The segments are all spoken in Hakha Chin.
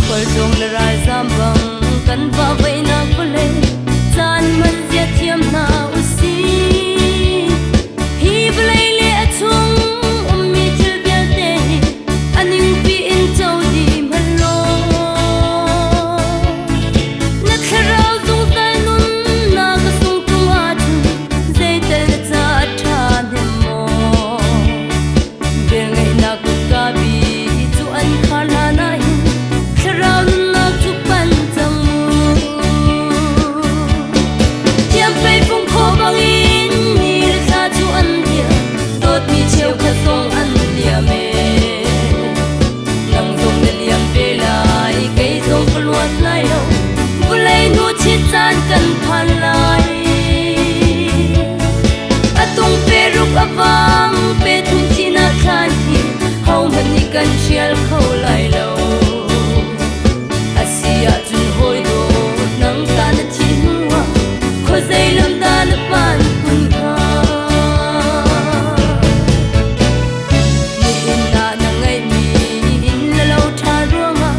Khualtlung le ralzam bang kan va veihnak vawlei caan hman zia thiam hna usih. Hi vawlei le a chung ummi thil vialte hi a ningpi in co dih hmanh law na thlarau zungzal nunnak a sung tung ahcun zeital na ca a ṭha hnem maw? Velngeihnak kutka bi cu an khar hlan ahhin thlarau nunnak cu pan cang mu. Thiamfei fung khawh bangin ni le thla cu an dir, dawtmi cheukhat zong an liam e. Nang zong na liam ve lai, kei zong ka luat lai lo, vawlei nu chit caan kan phan lai. A tung pe ruk a vang pe thun thinak thlan hi hohmanh nih kan hrial kho lai lo. A si ahcun hawi dawt nang ta na thih hnuah khuazei lam dah na pan kun hnga? Nihin ah na ngeihmi inn le lo ṭha ruangah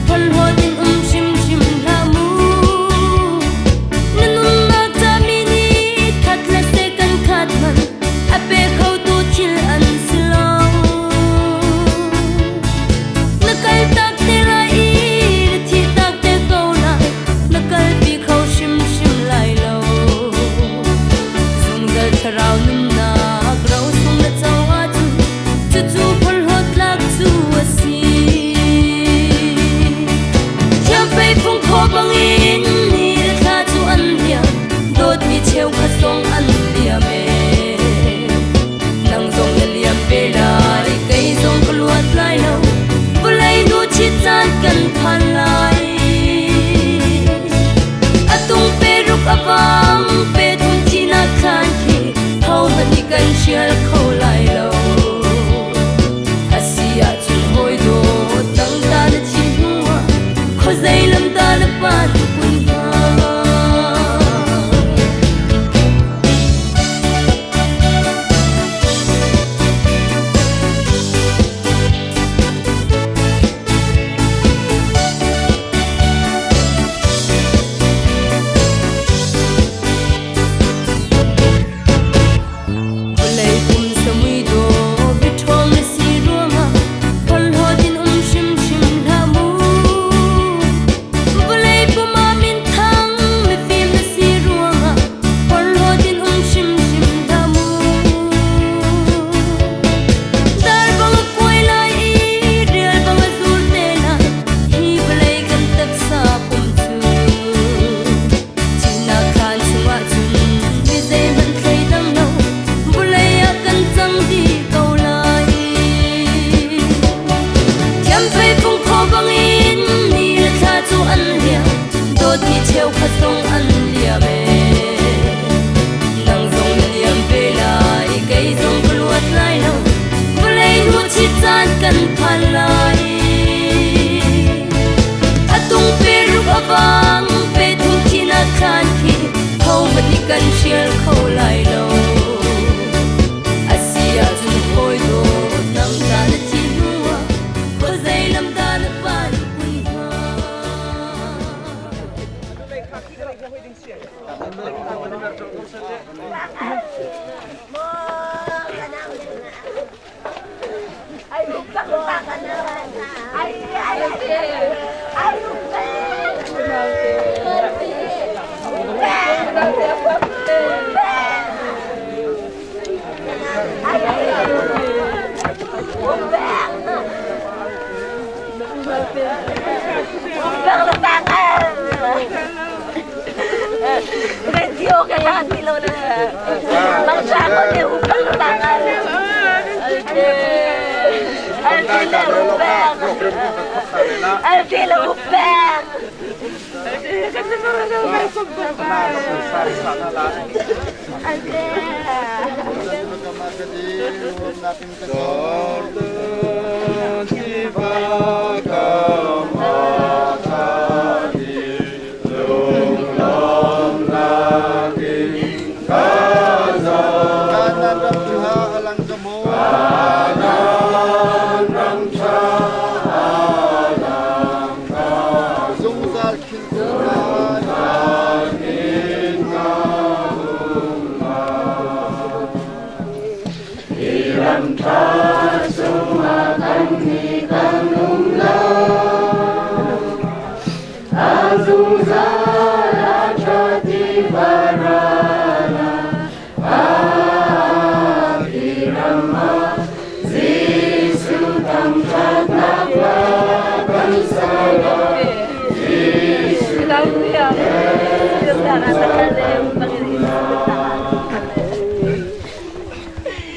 phonhlawt in um hrimhrim hlah mu. Na nunnak cami nih khat le second khat hmanh a pe khotu thil an si lo.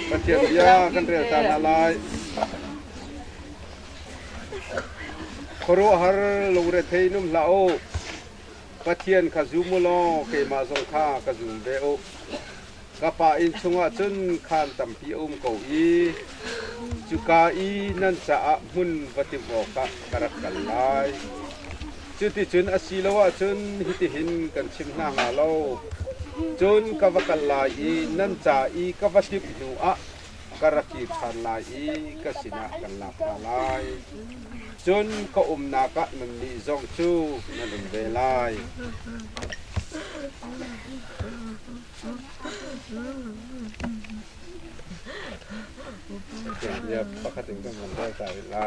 Pathian bia kan rel ta hna lai. Khuaruahhar lungrethei in um hlah u. Pathian kha zum u law keimah zong kha ka zum ve u. Ka pa inn chungah cun khaan tampi a um ko i cuka i nan caah hmun va timh awkah ka rak kal lai. Cuticun a si lo ahcun hitihin kan chim hna hnga lo. Cun ka va kal lai i nan ca i ka va timh hnuah ka ra kir ṭhan lai i ka sinah kan lak hna lai. Cun ka umnak ah nannih zong cu nan um ve lai. Pakhat in kan van rel ta rih la.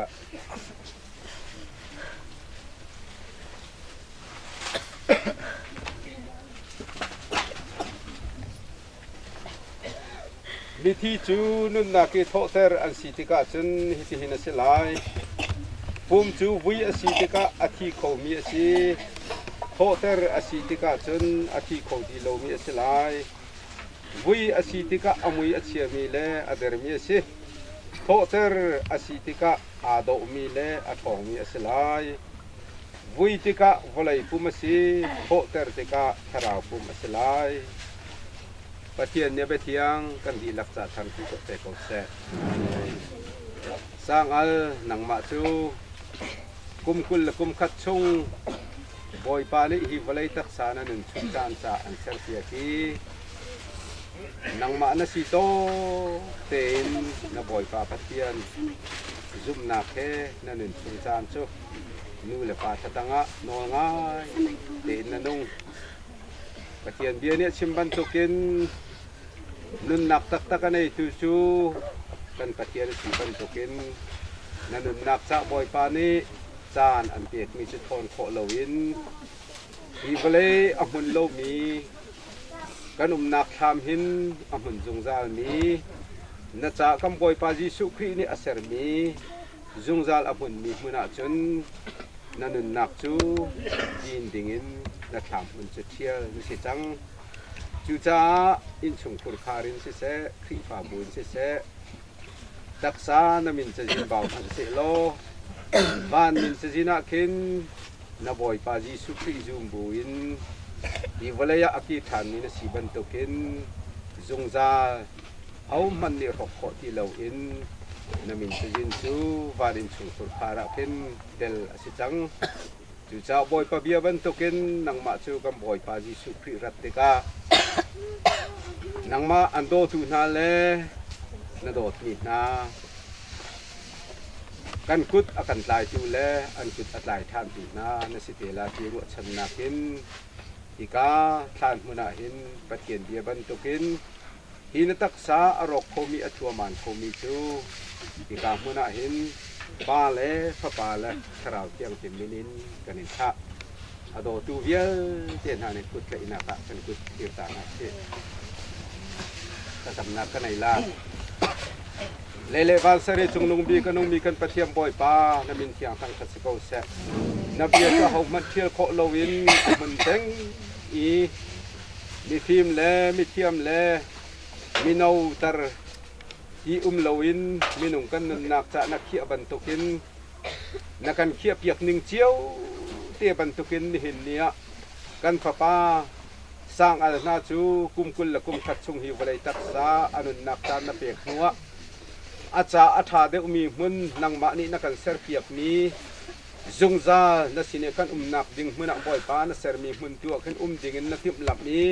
Mithi cu nunnak i thawhter an si tikah cun hitihin a si lai. Pum cu vui a si tikah a thi khomi a si. Thawhter a si tikah cun a thi kho ti lomi a si lai. Vui a si tikah a mui a chiami le a dermi a si. Thawhter a si tikah aa dawhmi le a ṭhawngmi a si lai. Vui tikah vawlei pum a si, thawhter tikah thlarau pum a si lai. Pathian nih a biathiang kan dihlak ca thangṭi tuk te ko seh. Sangal nangmah cu kum 20 le kum khat chung Bawipa nih hi vawlei taksa na nun chung caan ca an serpiak i nangmah na si tawk tein na Bawipa Pathian zumhnak he na nun chung caan cu nu le pa thlatang ah nawl ngai tein na nung. Pathian bia nih a chim bantukin nunnak taktak a neitu cu kan Pathian a si bantukin na nunnak cah Bawipa nih caan an pekmi cu thawn khawh loin hi vawlei a hmun lomi kan umnak thlam hin a hmun zungzalmi na ca kan Bawipa Jesuh Khrih nih a sermi zungzal a hmunmi hmun ah cun na nunnak cu din dingin na thlam hmun cu ṭhial na si cang. Cucaah innchungkhur khar in siseh, Khrihfabu in siseh, taksa na min cazin bau hmanh sehlaw van min cazin ah khin na Bawipa Jesuh Khrih zum buin hi vawlei ah a kir ṭhanmi na si bantukin zungzal hohmanh nih hrawk khawh ti loin na min cazin cu van innchungkhur khar ah khin tel a si cang. Cucaah Bawipa bia bantukin nangmah cu kan Bawipa Jesuh Khrih rat tikah nangmah an dawtu hna le na dawtmi hna kan kut a kan tlaitu le an kut a tlai ṭhantu hna na si te lai ti ruahchannak in. Hika thlan hmun ah hin Pathian bia bantukin hi na taksa a rawk khomi a thuaman khomi cu hika hmun ah hin Pa le Fapa le Thlarau Thianghlim min in kan in thlah. A dawtu vialte hna nih kut tlaihnak ah kan kut thlir ta hna sih. Thlacamnak ka nei la. Lei le van sari cungnung bik a nungmi kan Pathian Bawipa, na min thiang thangṭhat si ko seh. Na bia cu ahohmanh ṭhial khawh loin a hmun peng i mifim le mithiam le mino tar ti um loin minung kan nunnak cah na khiah bantukin na kan khiahpiak ning cio te bantukin nihin ni ah kan fapa Sang al hna cu kum 20 le kum khat chung hi vawlei taksa a nunnak caan na pek hnuah a ca a ṭha deuhmi hmun nangmah nih na kan serpiakmi zungzal na sin i kan umnak ding hmun ah Bawipa na sermi hmun tu ah khin um dingin na timhlamh i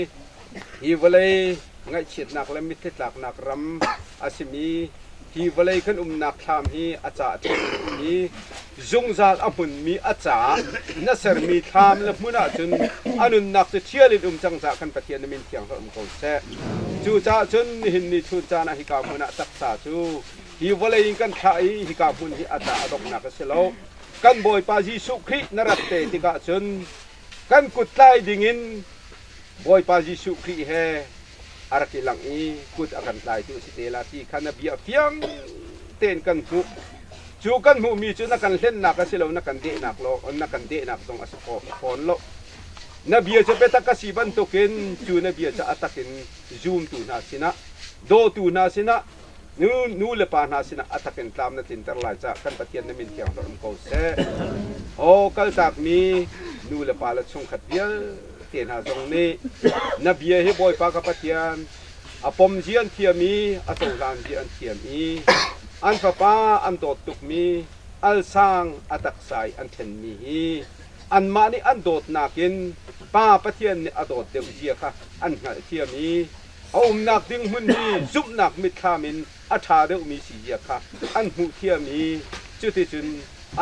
hi vawlei ngaihchiatnak le mitthli tlaknak ram a simi hi vawlei kan umnak thlam hi a ca a ṭha zungzal a hmunmi a caah na sermi thlam le hmun ahcun a nunnak cu ṭhial in um cang caah kan Pathian na min thiang um ko seh. Cucaah cun nihin ni chun caan ah hika hmun ah taksa cu hi vawlei in kan thlah i hika hmun hi a ca a donghnak a si lo. Kan Bawipa Jesuh Khrih na rat te tikah cun kan kut tlai dingin Bawipa Jesuh Khrih he a rak i langh i kut a kan tlaitu a si te la ti kha na bia fiang tein kan hmuh. Cu kan hmuhmi cu na kan hlennak a si lo, na kan dehnak lo, na kan dehnak zong a si fawn lo. Na bia cu biatak a si bantukin cu na bia cu a tak in zumtu hna sinah, dawtu hna sinah, nu, nu le pa hna sinah a tak in tlam na tlinter lai caah kan Pathian na min thiang um ko seh. Aw kaltakmi nu le pa le chungkhat vialte hna zong nih na bia hi Bawipa ka Pathian a pom zia an thiam i a cohlan zia an thiam i an fapa an dawt tukmi alsang a taksa i an ṭhenmi hi anmah nih an dawtnak in Pa Pathian nih a dawt deuh zia kha an hngalhthiam i a umnak ding hmun hi zumhnak mitthlam in a ṭha deuhmi si zia kha an hmuhthiam i cuticun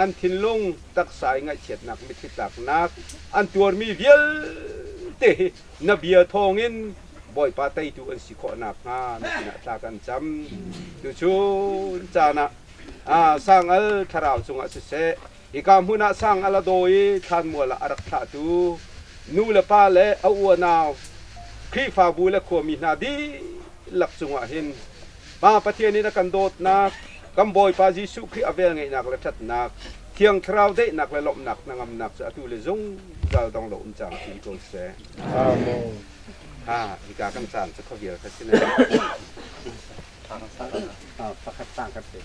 an thinlung taksa i ngaihchiatnak mitthli tlaknak an tuarmi vialte hi na bia thawngin Bawipa teitu an si khawh nakhnga na sinah thla kan cam. Tuchun caan ah sangal thlarau cungah siseh hika hmun ah sangal a daw i thlanmual ah a rak thlahtu nu le pa le a uanau Khrihfabu le khuami hna dihlak cungah hin Pa Pathian in a kan dawtnak, kan Bawipa Jesuh Khrih a velngeihnak le ṭhatnak, Thiang Thlarau daihnak le lawmhnak hnangamnak cu atu le zungzal dong lo um cang chin ko seh. Amen. Ha, hika kan caan cu khuavial kha si ne. Pakhat sang khat te.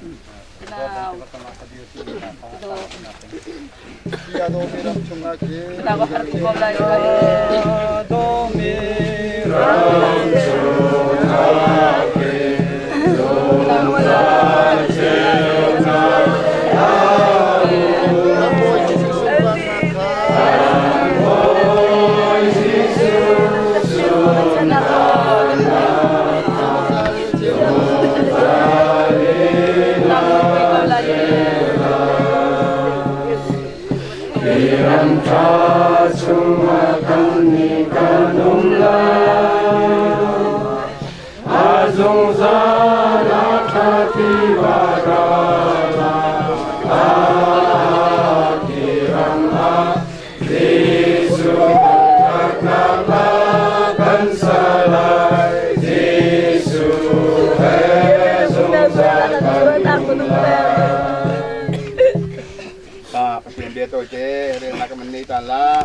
Pathian bia tawite relnak kan nei ta la.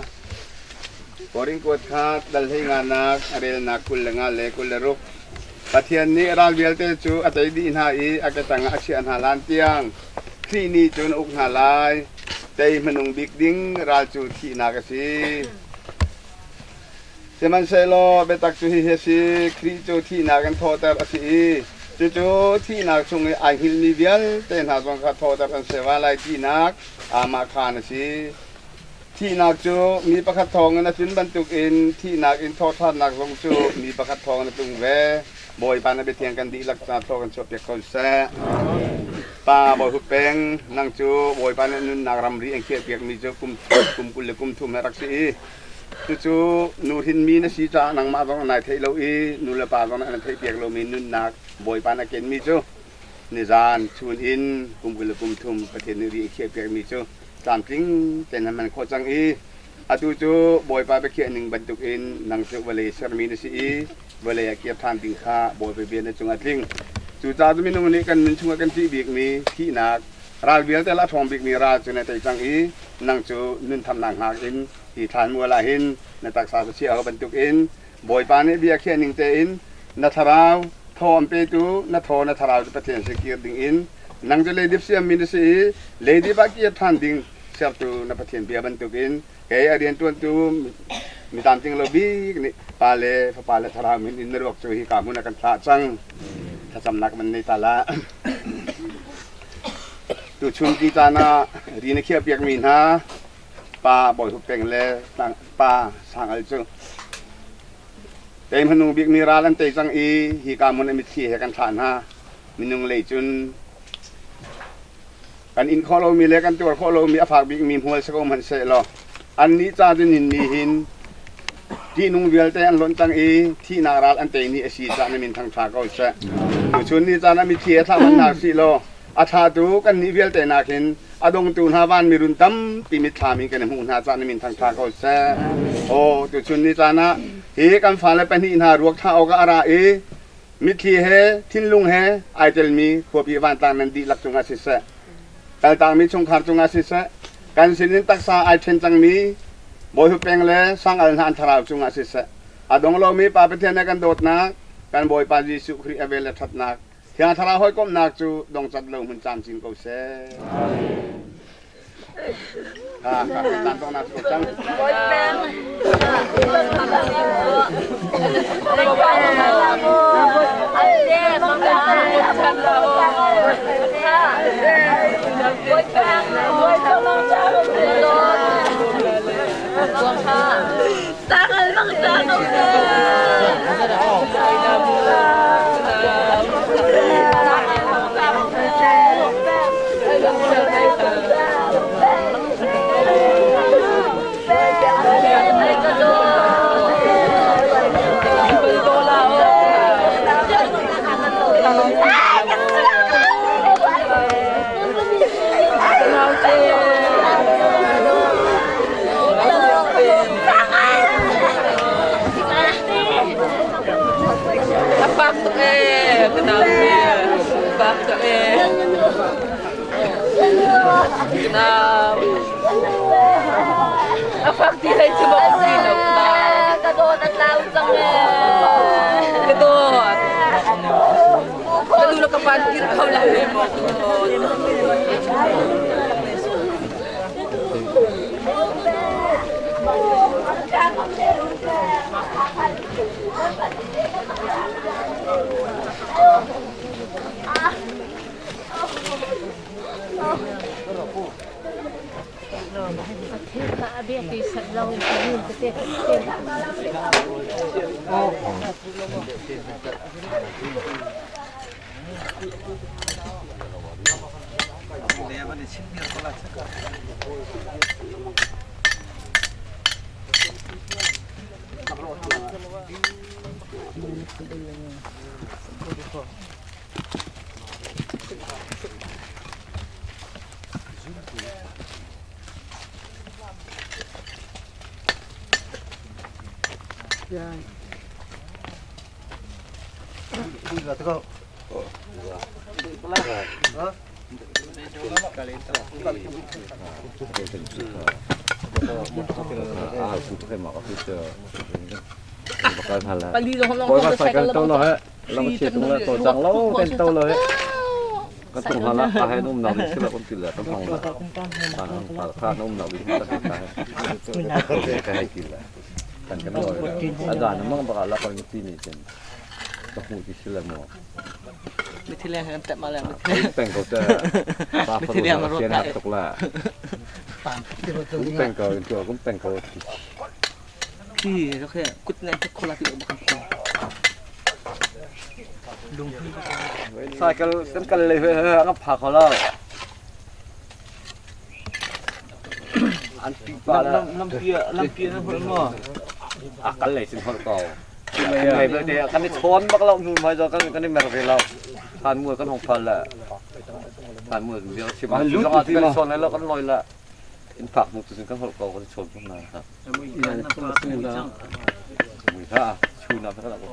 Korin kuat kha dal hlei nga nak relnak 25 le 26. Pathian nih ral vialte cu a tei dih hna i a ke tangah a chiah hna hlan tiang Khrih nih cun a uk hna lai. Tei hmanung bik ding ral cu thihnak a si. Sihmanhsehlaw biatak cu hihi a si, Khrih cu thihnak in thawhter a si i cucu thihnak chung i ai hngilhmi vialte hna zong kha thawhter an si va lai tinak aamahkhaan a si. Thihnak cu mi pakhat thawngin a tlun bantukin thihnak in thawhṭhannak zong cu mi pakhat thawngin a tlung ve. Bawipa na biathiang kan dihlak ca thaw kan chuahpiak ko seh. Pa Bawi Hup Peng, nang cu Bawipa nih nunnak ramri an khiahpiakmi cu kum 20 le kum thum he rak si i Cucu nu hrinmi na si caah nangmah zong nai theih lo i nu le pa zong nih an theihpiak lomi nunnak Bawipa na kenmi cu nizan chun in kum 20 le kum thum Pathian nih ri a khiahpiakmi cu tlamtling tein na hman khawh cang i atu cu Bawipa biakhiah ning bantukin nang cu vawlei sermi na si i vawlei ah kir ṭhan ding kha Bawipa bia na cungah tling. Cucaah cu minung nih kan nun chungah kan ṭih bikmi thihnak ral vialte le a ṭhawng bikmi ral cu na tei cang i nang cu nun thamnak hngak in hi thlanmual ah hin na taksa cu chiah ho bantukin Bawipa nih bia khiah ning tein na thlarau thaw an petu na thaw na thlarau cu Pathian sin kir ding in nang cu leidip siammi na si i leidip ah kir ṭhan ding sertu na Pathian bia bantukin kei a rianṭuantu mi tlamtling lo bik nih Pa le Fapa le Thlarau min in na ruak cu hika hmun ah kan thlah cang. Thlacamnak man nei ta la. Tuchun ti caan ah ri na khiahpiakmi hna pa Bawi Hup Peng le pa Sang Al cu kei hmanung bik mi ral an tei cang i hika hmun ah mitthli he kan thlah hna. Minung lei cun kan in khawh lomi le kan tuar khawh lomi a fak bikmi hmual si ko hmanhsehlaw annih ca cu nin nih hin ṭihnung vialte an lonh cang i thihnak ral an tei ni a si caah na min thangṭha ko seh. Tuchun ni caan ah mitthli he thlah hmanh sih law a thlatu kannih vialte nakin a dongtu hna van mirun tampi mitthlam in kan i hmuh hna caah na min thangṭha ko seh. Aw tuchun ni caan ah hi kan fale pahnih hna ruak thlah awkah a ra i Mitthli he thinlung he ai telmi khuapi vantlang nan dihlak cungah siseh, kaltakmi chungkhar cungah siseh, kan sinin taksa ai ṭhen cangmi Bawi Peng le Sangal hna an thlarau cungah siseh, a dong lomi Pa Pathian he kan dawtnak, kan Bawipa Jesuh Khrih a vel le ṭhatnak, Thiang Thlarau hawikomhnak cu dongcat lo hmun camcin ko seh. A fak tuk ee, ka nau Fak tuk ee. Ka nau. A fak ti hlei cu maw ti lo ka nau. Ka dawt a tlau cang ee. Ka dawt. Ka nu le ka pa kir kho lo ne maw ka dawt. Cycle kan kal lei he nga pha kho lo. An pi pa la. Lampi lampi na holh maw? A kal lei cun holh ko. Ngai belte kan i chawn bak lo hnu hmai zo kan kan i mer ve lo. Than mual kan hong phal la. Than mual bia chim. Lu ah kan chawn lai lo kan loi la. In phak mu tu kan holh ko kan chawn bak na. Mui ha chu na ka la ko.